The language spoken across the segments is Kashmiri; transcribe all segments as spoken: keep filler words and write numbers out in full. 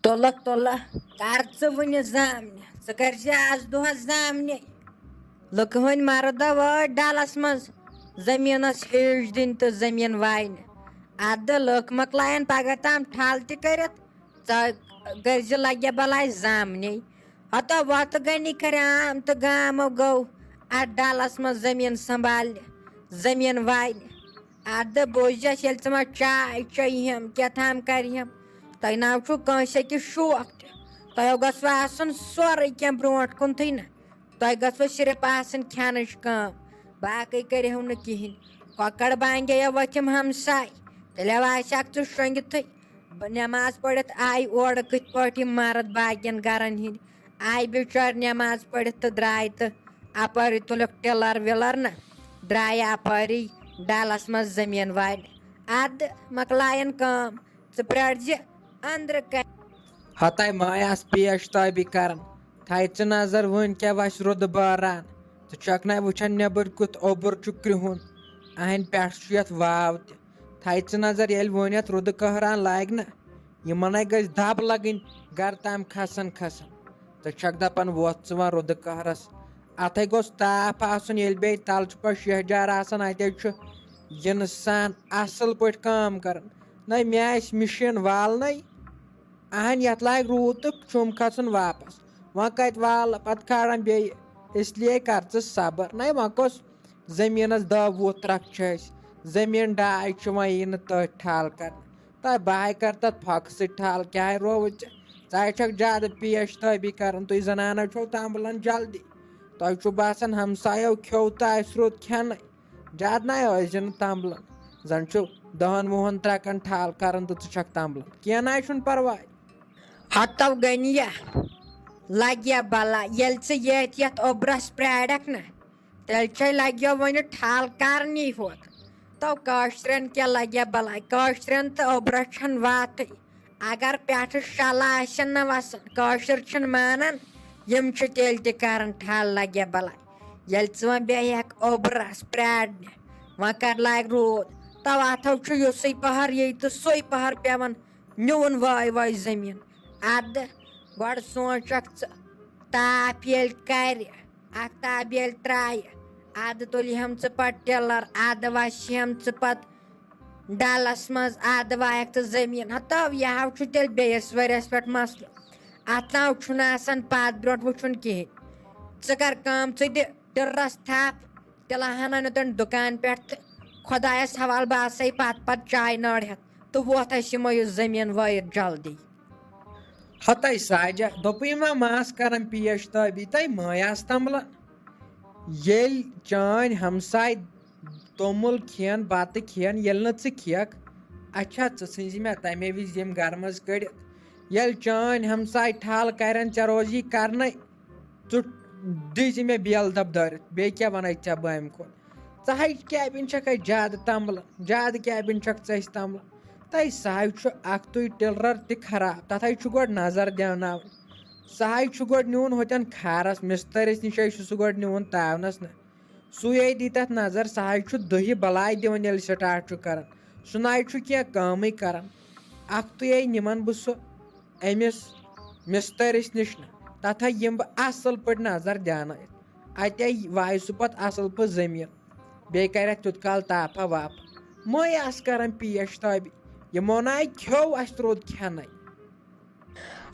تُلکھ تُلکھ، کر ژٕ وٕنہِ زامنہِ، ژٕ کر زِ از دۄہس زامنہِ۔ لُکہٕ ہٕنٛدۍ مرد وٲتۍ ڈلس منٛز زٔمیٖنس ہیٚج دِنۍ تہٕ زٔمیٖن واینہِ۔ ادٕ لُکھ مۄکلاین پگاہ تام ٹھل تہِ کٔرِتھ، ژٕ کٔرۍ زِ لگہِ بلاے زامنے۔ ہتو وتہٕ گٔنی کرام تہٕ گامو گوٚو اتھ ڈلس منٛز زٔمیٖن سنبھالنہِ، زٔمیٖن واینہِ۔ ادٕ بوٗزِس، ییٚلہِ ژٕ وۄنۍ چاے چیٚیہِ ہم، کیٛاہ تام کرِ ہم، تۄہہِ نہ چھُو کٲنٛسہِ أکِس شوق تہِ۔ تۄہہِ گوٚژھوٕ آسُن سورُے کینٛہہ برونٛٹھ کُنتھٕے نہ۔ تۄہہِ گوٚژھوٕ صرف آسٕنۍ کھٮ۪نٕچ کٲم، باقٕے کٔرِو نہٕ کِہیٖنۍ۔ کۄکر بانگے یا ؤتھِم ہمساے، تیٚلہِ آسہِ اکھ ژٕ شۄنٛگِتھٕے۔ نٮ۪ماز پٔرِتھ آیہِ اورٕ کِتھ پٲٹھۍ یِم مرد باقین گرن ہٕنٛدۍ۔ آیہِ بِچٲرۍ نٮ۪ماز پٔرِتھ تہٕ درٛاے تہٕ اَپٲری تُلُکھ ٹِلر وِلر نہ، درٛایہِ اَپٲری ڈَلَس منٛز زٔمیٖن وارِ۔ اَدٕ مۄکلایَن کٲم، ژٕ پرٛارِ زِ أنٛدرٕ کَنہِ۔ ہتاے مایاس پیش تابی کران، تھایہِ ژٕ نظر وٕنۍ کیٛاہ وَسہِ رُدٕ باران۔ ژٕ چھَکھ نہ وٕچھان نیٚبٕرۍ کیُتھ اوٚبُر چھُ کرٛہُن، اَہَنہِ پٮ۪ٹھ چھُ یَتھ واو تہِ۔ تھایہِ ژٕ نظر ییٚلہِ وۄنۍ یَتھ رُدٕ کٔہران لاگہِ نہ، یِمنے گژھِ دب لگٕنۍ گرٕ تام کھسان کھسان۔ ژٕ چھکھ دپان وۄتھ ژٕ وۄنۍ رُدٕ قہرس۔ اتھے گوٚژھ تاپھ آسُن، ییٚلہِ بیٚیہِ تلہٕ چھُ پتہٕ شیہجار آسان، اتے چھُ انسان اصل پٲٹھۍ کٲم کران۔ نہ مےٚ آسہِ مِشیٖن والنَے، اہن یتھ لاگہِ روٗد تہٕ چھُم کھسُن واپس۔ وۄنۍ کتہِ والہٕ پتہٕ کھارن بیٚیہِ، اس لیے کر ژٕ صبر۔ نہ وۄنۍ کۄس زٔمیٖنَس دَہ وُہ ترٛکھ چھِ اَسہِ، زٔمیٖن ڈاے چھِ وۄنۍ یی نہٕ تٔتھۍ ٹھل کَرنہٕ۔ تہٕ بہٕ ہاے کَرٕ تَتھ پھۄکہٕ سۭتۍ ٹھل، کیٛاہ رووُے ژےٚ؟ ژٕ ہاے چھَکھ زیادٕ پیش تٲبی کَران، تُہۍ زَنانو چھو تَمبلان جلدی، تۄہہِ چھُو باسان ہمسایو کھیوٚو تہٕ اَسہِ روٗد کھٮ۪نَے، زیادٕ نَے ٲسۍ زِ نہٕ تَمبلان، زَن چھُ دَہَن وُہَن ترٛکَن ٹھل کَران تہٕ ژٕ چھَکھ تَمبلان، کینٛہہ نَے چھُنہٕ پَرواے۔ ہتو گٔنۍ یا لگہِ یا بلا، ییٚلہِ ژٕ ییٚتہِ یتھ اوٚبرس پرٛارکھ نہ، تیٚلہِ چھے لگیو وۄنۍ ٹھل کرنی ہوت۔ تو کٲشرٮ۪ن کیٛاہ لگہِ بلاے؟ کٲشرٮ۪ن تہٕ اوٚبرس چھنہٕ واتٕے۔ اگر پٮ۪ٹھٕ شلہٕ آسن نہ وسان، کٲشِر چھِنہٕ مانان، یِم چھِ تیٚلہِ تہِ کران ٹھل لگہِ بلاے۔ ییٚلہِ ژٕ وۄنۍ بیٚہکھ اوٚبرس پرٛارنہِ، وۄنۍ کر لاگہِ روٗد، تو اتھو چھُ یُسٕے پہر ییٚتہِ تہٕ سُے پہر پٮ۪وان۔ نیوٗن وٲے وٲے زٔمیٖن۔ اَدٕ گۄڈٕ سونٛچکھ ژٕ، تاپھ ییٚلہِ کَرِ، اَکھ تاپھ ییٚلہِ ترٛایہِ، اَدٕ تُلہِ ہَم ژٕ پَتہٕ ٹِلَر، اَدٕ وَسہِ ہَم ژٕ پَتہٕ ڈَلَس منٛز، اَدٕ وایَکھ ژٕ زٔمیٖن۔ ہَتو، یہِ ہَو چھُ تیٚلہِ بیٚیِس ؤرِیَس پٮ۪ٹھ مَسلہٕ۔ اَتھ ناو چھُنہٕ آسان پَتھ برونٛٹھ وٕچھُن کِہیٖنۍ۔ ژٕ کَر کٲم، ژٕ دِ ٹِلرَس تھَپھ، تیٚلہِ ہنا نہٕ تَمہِ دُکان پٮ۪ٹھ تہٕ خۄدایَس حوال بہٕ آسَے پَتہٕ پَتہٕ چاے نٲر ہٮ۪تھ تہٕ ووت اَسہِ یِمو یہِ زٔمیٖن وٲیِتھ جلدی۔ ہَتَے ساجہ، دوٚپُے ما ماس کَرَن پیش تٲبی تَے مایاس تَمبلَن۔ ییٚلہِ چٲنۍ ہمساے توٚمُل کھٮ۪ن، بَتہٕ کھٮ۪ن، ییٚلہِ نہٕ ژٕ کھٮ۪کھ، اچھا، ژٕ ژھٕنزِ مےٚ تَمے وِزِ یِم گَرٕ منٛز کٔڑِتھ۔ ییٚلہِ چٲنۍ ہمساے ٹھل کَرَن، ژےٚ روزی کَرنَے۔ ژٕ دِزِ مےٚ بیل دب دٲرِتھ، بیٚیہِ کیٛاہ وَنَے ژےٚ بہٕ اَمہِ کھۄتہٕ؟ ژٕ ہَے کیبِن چھَکھ اَسہِ زیادٕ تَمبلان، زیادٕ کیبِن چھَکھ ژٕ اَسہِ تَمبلان۔ تَے سُہ ہَے چھُ اَکھ تُے ٹِلرَر تہِ خراب، تَتھ ہَے چھُ گۄڈٕ نظر دیٛاوناوٕنۍ۔ سُہ ہَے چھُ گۄڈٕ نیُن ہوٚتٮ۪ن کھارَس، مِستٔرِس نِش ہَے چھُ سُہ گۄڈٕ نیُن تاونَس نہ۔ سُے ہے دی تَتھ نظر، سُہ ہَے چھُ دٔہہِ بَلاے دِوان ییٚلہِ سٹاٹ چھُ کَران۔ سُہ نَے چھُ کینٛہہ کٲمٕے کَران۔ اَکھ تُے ہے نِمَن بہٕ سُہ أمِس مِستٔرِس نِش نہٕ، تَتھ ہا یِمہٕ بہٕ اَصٕل پٲٹھۍ نظر دیٛانٲیِتھ۔ اَتے وایہِ سُہ پَتہٕ اَصٕل پٲٹھۍ زٔمیٖن، بیٚیہِ کَرِ اَتھ تیُتھ کال تاپھا واپھا۔ مٔے آسہٕ کَران پیش تابہِ، یِمو نہ اَتہِ کھیوٚو اَسہِ روٚد کھٮ۪نَے۔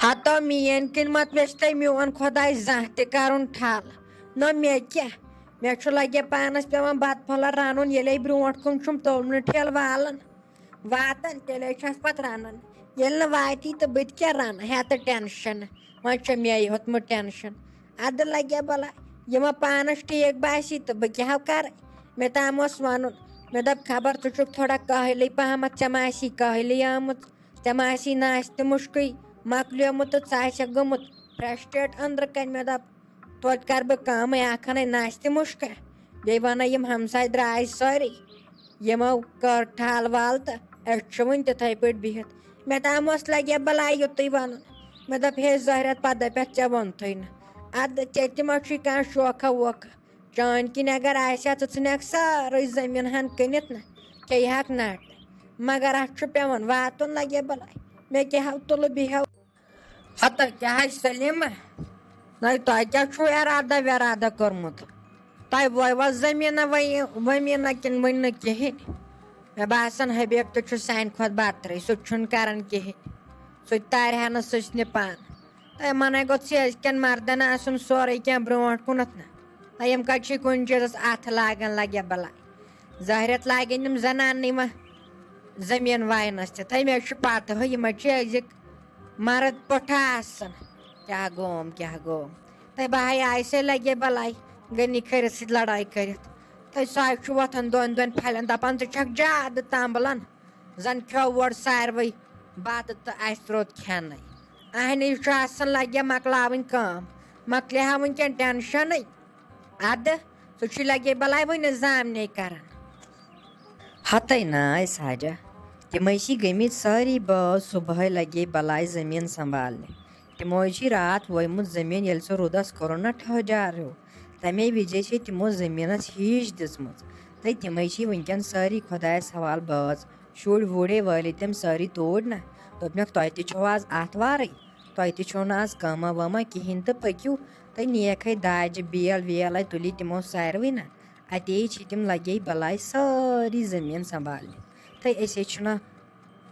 ہَتو میٛٲنۍ کِنۍ مَت ویٚژھِ تۄہہِ میون خۄداے زانٛہہ تہِ کَرُن ٹھل۔ نہ مےٚ کیٛاہ، مےٚ چھُ لَگہِ پانَس پٮ۪وان بَتہٕ پھوٚلہ رَنُن، ییٚلے برونٛٹھ کُن چھُم توٚملہٕ ٹھیلہٕ والان۔ واتان، تیٚلے چھَس پَتہٕ رَنان۔ ییٚلہِ نہٕ واتی تہٕ بہٕ تہِ کیٛاہ رَنہٕ؟ ہےٚ تہٕ ٹٮ۪نشَن، وۄنۍ چھُ مے ہوٚتمُت ٹٮ۪نشَن۔ اَدٕ لَگہِ بَلاے، یِمَن پانَس ٹھیٖک باسی تہٕ بہٕ کیٛاہ ہا کَرٕ؟ مےٚ تام اوس وَنُن، مےٚ دوٚپ، خبر ژٕ چھُکھ تھوڑا کٲہِلٕے پَہمَتھ، ژےٚ ما آسی کٲہِلی آمٕژ، ژےٚ ما آسی ناشتہٕ مُشکٕے، مۄکلیومُت تہٕ ژٕ آسٮ۪کھ گوٚمُت فرٛسٹریٹ أنٛدرٕ کَنۍ۔ مےٚ دوٚپ، توتہِ کَرٕ بہٕ کٲمٕے، اَکھ اَنَے ناشتہٕ مُشکہ، بیٚیہِ وَنَے یِم ہمساے درٛاے سٲری۔ یِمو کٔر ٹھل ول تہٕ أسۍ چھِ وُنہِ تِتھے پٲٹھۍ بِہِتھ۔ مےٚ تام اوس لگہِ بلاے یُتُے ونُن۔ مےٚ دوٚپ، ہے زہرت، پتہٕ دپٮ۪کھ ژےٚ ووٚنتھٕے نہٕ۔ ادٕ ژےٚ تہِ ما چھُے کانٛہہ شوقہ ووقہ؟ چٲنۍ کِنۍ اگر آسہِ ہا، ژٕ ژھٕنکھ سٲرٕے زٔمیٖن ہن کٕنِتھ نہ، کھیٚیہِ ہاکھ نٹ۔ مگر اتھ چھُ پٮ۪وان واتُن لگہِ بلاے۔ مےٚ کیٛاہ ہا تُلہٕ بیٚہو۔ ہتہ کیٛاہ حظ سلیمہ؟ نَے تۄہہِ کیٛاہ چھُو ارادہ وِرادہ کوٚرمُت؟ تۄہہِ وٲیوا زٔمیٖنہ وۄنۍ ؤمیٖنہ کِنہٕ وٕنہِ نہٕ کِہیٖنۍ؟ مےٚ باسان حبیب تہِ چھُ سانہِ کھۄتہٕ بدترٕے، سُہ تہِ چھُنہٕ کران کِہیٖنۍ۔ سُہ تہِ تارِ ہا نہٕ سٕژنہِ پانہٕ۔ تۄہہِ یِمن ہے گوٚژھ سیٚزِ کٮ۪ن مردن آسُن سورُے کینٛہہ برونٛٹھ کُنتھ نہ۔ تۄہہِ یِم کتہِ چھِ کُنہِ چیٖزس اتھٕ لاگان لگہِ بلاے؟ ظٲہرت لاگن یِم زنانہٕ یِمن زٔمیٖن واینس تہِ۔ تۄہہِ مےٚ چھُ پتہٕ ہٕے یِمن چھِ أزِکۍ مرد پٹھا آسان۔ کیٛاہ گوم، کیٛاہ گوم؟ تۄہہِ بہٕ ہاے آیہِ سے لگے بلاے، گٔنی کھٔرِس سۭتۍ لڑٲے کٔرِتھ۔ تۄہہِ سۄ چھُ وۄتھان دۄن دۄن پھلٮ۪ن دپان، ژٕ چھکھ زیادٕ تمبلان۔ زن کھیوٚو اورٕ ساروٕے بتہٕ تہٕ اسہِ روٚت کھٮ۪نٕے۔ اہنہِ یہِ چھُ آسان لگے مۄکلاوٕنۍ کٲم۔ مۄکلہِ ہا وٕنکٮ۪ن ٹینشنٕے۔ ادٕ سُہ چھُ لگے بلاے وٕنہِ زامنے کران۔ ہتے ناے ساجہ، تِمے چھِ گٔمٕتۍ سٲری باز صبحٲے لگے بلاے زٔمیٖن سنبھالنہِ۔ تِمو چھِ راتھ وویمُت زٔمیٖن، ییٚلہِ سُہ روٗدس کوٚرُن نہ ٹھہجار ہیوٗ، تَمے وِزے چھے تِمو زٔمیٖنس ہیٖش دِژمٕژ۔ تہٕ تِمے چھِ وٕنکٮ۪ن سٲری خۄدایس حوال باز۔ شُرۍ وُرۍ ہے وٲلۍ تِم سٲری توٗرۍ نہ۔ دوٚپنکھ، "تۄہہِ تہِ چھو آز آتھوارٕے، تۄہہِ تہِ چھو نہٕ آز کٲمہ وٲمہ کِہیٖنۍ تہٕ پٔکِو تہٕ نیکھٕے داجہِ بیل ویل ہے تُلِو تِمو ساروٕے نہ۔ اَتے چھِ تِم لگے بلاے سٲری زٔمیٖن سنبھالنہِ۔ تہٕ أسے چھُنہ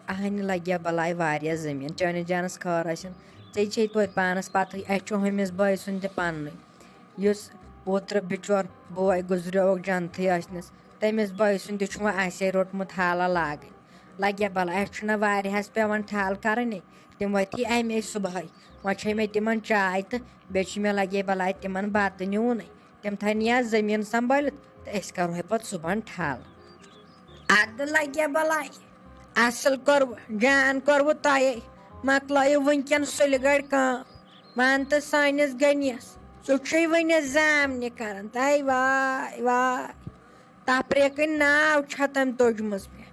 اہنہِ لگیا بلاے واریاہ زٔمیٖن۔ چٲنِس جانس خٲر ٲسِن، ژےٚ چھے توتہِ پانس پتہٕے، اَسہِ چھُ ہُمِس بٲے سُنٛد تہِ پننُے، یُس اوترٕ بِچور بوے گُزریووُکھ جنتھٕے ٲسنس۔ تٔمِس بٲے سُنٛد تہِ چھُ وۄنۍ اَسے روٚٹمُت حالہ لاگٕنۍ۔ لگیا بلاے، اَسہِ چھُنہ واریاہس پٮ۪وان ٹھل کرٕنۍ۔ تِم وۄتھی اَمے صُبحٲے۔ وۄنۍ چھے مےٚ تِمن چاے تہٕ بیٚیہِ چھُ مےٚ لگے بلاے تِمن بتہٕ نیوٗنٕے۔ تِم تھاونہِ یَتھ زٔمیٖن سنبھٲلِتھ تہٕ أسۍ کرہوے پتہٕ صُبحن ٹھل۔ ادٕ لگیا بلاے، اصل کوٚروٕ، جان کوٚروٕ تۄہے۔ مۄکلٲیِو وٕنکٮ۪ن سُلہِ گٲڑۍ کٲم۔ وَن تہٕ سٲنِس غنیَس، ژٕ چھُے وٕنہِ زامنہِ کران۔ تَے واے واے، تفریٖقٕنۍ ناو چھےٚ تٔمۍ توٚجمٕژ مےٚ۔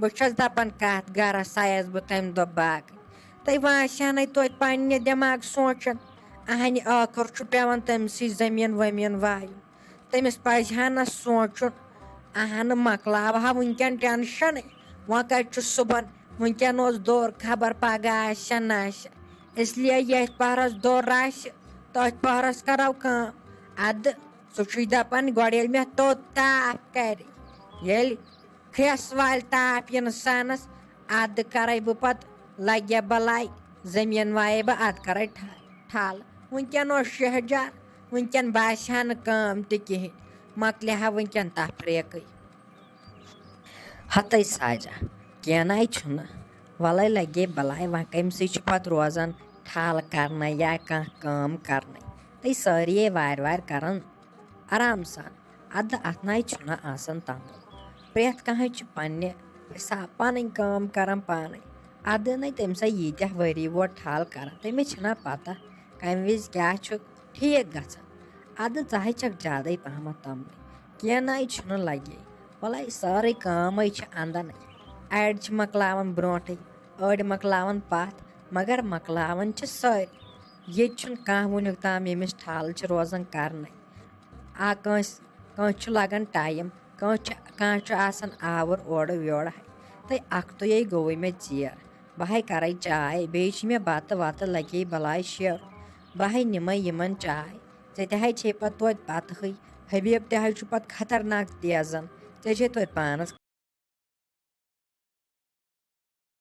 بہٕ چھَس دَپان، کَتھ گَرَس آیَس بہٕ تَمہِ دۄہ باغہٕ۔ تہٕ وۄنۍ آسہِ ہَنَے توتہِ پنٛنہِ دٮ۪ماغ سونٛچان، اَہَنہِ ٲخٕر چھُ پٮ۪وان تٔمۍ سٕے زٔمیٖن ؤمیٖن وایُن۔ تٔمِس پَزِ ہا نہ سونٛچُن، اَہَنہٕ مۄکلاوٕ ہا وٕنکٮ۪ن ٹٮ۪نشَنٕے۔ وۄنۍ کَتہِ چھُ صُبحن؟ وٕنکٮ۪ن اوس دوٚر، خبر پَگاہ آسہِ نہ آسہِ۔ اس لیے ییٚتھۍ پَہرَس دوٚر آسہِ، تٔتھۍ پَہرَس کَرو کٲم۔ اَدٕ سُہ چھُے دَپان، گۄڈٕ ییٚلہِ مےٚ توٚت تاپھ کَرِ، ییٚلہِ کھرٛٮ۪س والہِ تاپھ اِنسانَس، اَدٕ کَرَے بہٕ پَتہٕ لَگہِ بَلاے، زٔمیٖن وایے بہٕ، اَدٕ کَرَے ٹھَ-، ٹھَل۔ وٕنکٮ۪ن اوس شہجار، وٕنکٮ۪ن باسہِ ہا نہٕ کٲم تہِ کِہیٖنۍ، مۄکلہِ ہا وٕنکٮ۪ن تفریٖقٕے۔ ہَتَے ساجہ، کینٛہہ نَے چھُنہٕ، وَلَے لَگے بَلاے، وۄنۍ کٔمۍ سٕے چھُ پَتہٕ روزان ٹھَل کَرنَے یا کانٛہہ کٲم کَرنَے۔ تہٕ سٲری یے وارِ وارِ کَران آرام سان۔ اَدٕ اَتھ نَے چھُنہٕ آسان تَمُن۔ پرٛٮ۪تھ کانٛہہ چھُ پنٛنہِ حِساب پَنٕنۍ کٲم کَران پانَے۔ اَدٕ نَے تٔمۍ سا ییٖتیٛاہ ؤری ووت ٹھَل کَران، تٔمِس چھِنہ پَتہ کَمہِ وِزِ کیٛاہ چھُ ٹھیٖک گژھان۔ اَدٕ ژٕ ہے چھَکھ زیادَے پَہمَتھ تَمنٕے۔ کینٛہہ نَے چھُنہٕ لَگے۔ وَلَے سٲرٕے کٲمٕے چھِ اَنٛدَنَے۔ اَڑِ چھِ مۄکلاوان برونٛٹھٕے، أڑۍ مۄکلاوان پَتھ، مگر مۄکلاوان چھِ سٲری۔ ییٚتہِ چھُنہٕ کانٛہہ وٕنیُک تام ییٚمِس ٹھَل چھِ روزان کَرنَے۔ آ، کٲنٛسہِ، کٲنٛسہِ چھُ لَگان ٹایم، کٲنٛسہِ چھُ، کانٛہہ چھُ آسان آوُر اورٕ یورٕ۔ تہٕ اَکھتُے گوٚوُے مےٚ ژیر۔ بہٕ ہے کَرَے چاے، بیٚیہِ چھِ مےٚ بَتہٕ وَتہٕ لَگے بَلاے شیرُن۔ بہٕ ہے نِمَے یِمَن چاے۔ ژےٚ تہِ ہے چھے پَتہٕ توتہِ پَتہٕے، حبیب تہِ ہے چھُ پَتہٕ خطرناک تیزَن۔ ژےٚ چھے توتہِ پانَس